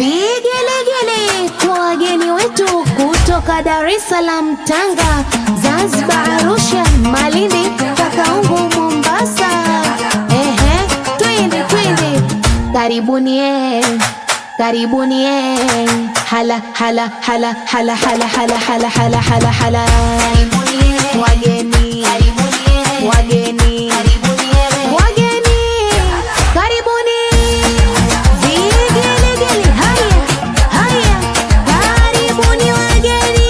Vigelegele kwa wageni wetu kutoka Dar es Salaam, Tanga, Zanzibar, Arusha, Malindi, Takaungu, Mombasa. Ehe, twende twende, karibuni karibuni hala hala hala hala hala hala hala hala hala hala. Wageni, wageni, wageni, karibuni. Vigelegele, haya haya, karibuni wageni,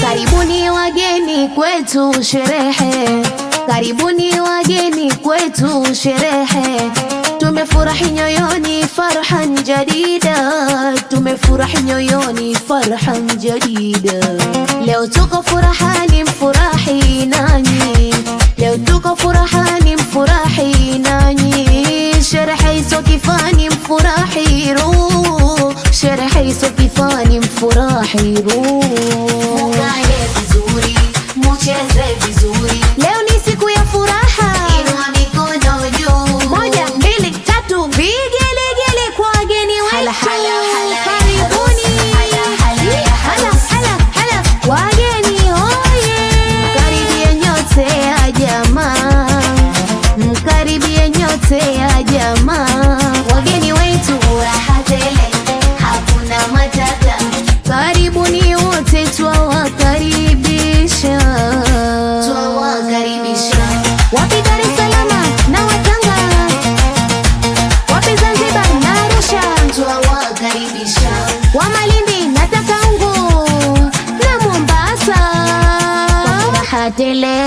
karibuni wageni kwetu sherehe, karibuni wageni kwetu sherehe. Tumefurahi nyoyoni farhan jadida, tumefurahi nyoyoni farhan jadida. Leo tuko furahani mfurahi nanyi, leo tuko furahani mfurahi nanyi. Sherehe iso kifani mfurahi ruh, sherehe iso kifani mfurahi ruh. Mukae vizuri, mucheze vizuri. Leo ni siku ya furaha, Inua mikono juu. 1, 2, 3, vigelegele kwa wageni wetu. Hala, hala, hala, Karibuni. hala, hala, ya Hala, hala, hala, wageni oye! Mkaribie nyote ya jamaa, mkaribie nyote ya jamaa, wageni wetu Furaha tele, hakuna matata. karibuni wote, twawakaribisha, Twawakaribisha. Wapi Dar es Salaam na Watanga, wapi Zanzibar na Arusha, Twawakaribisha. wa Malindi na Takaungu na Mombasa. Kwa furaha tele.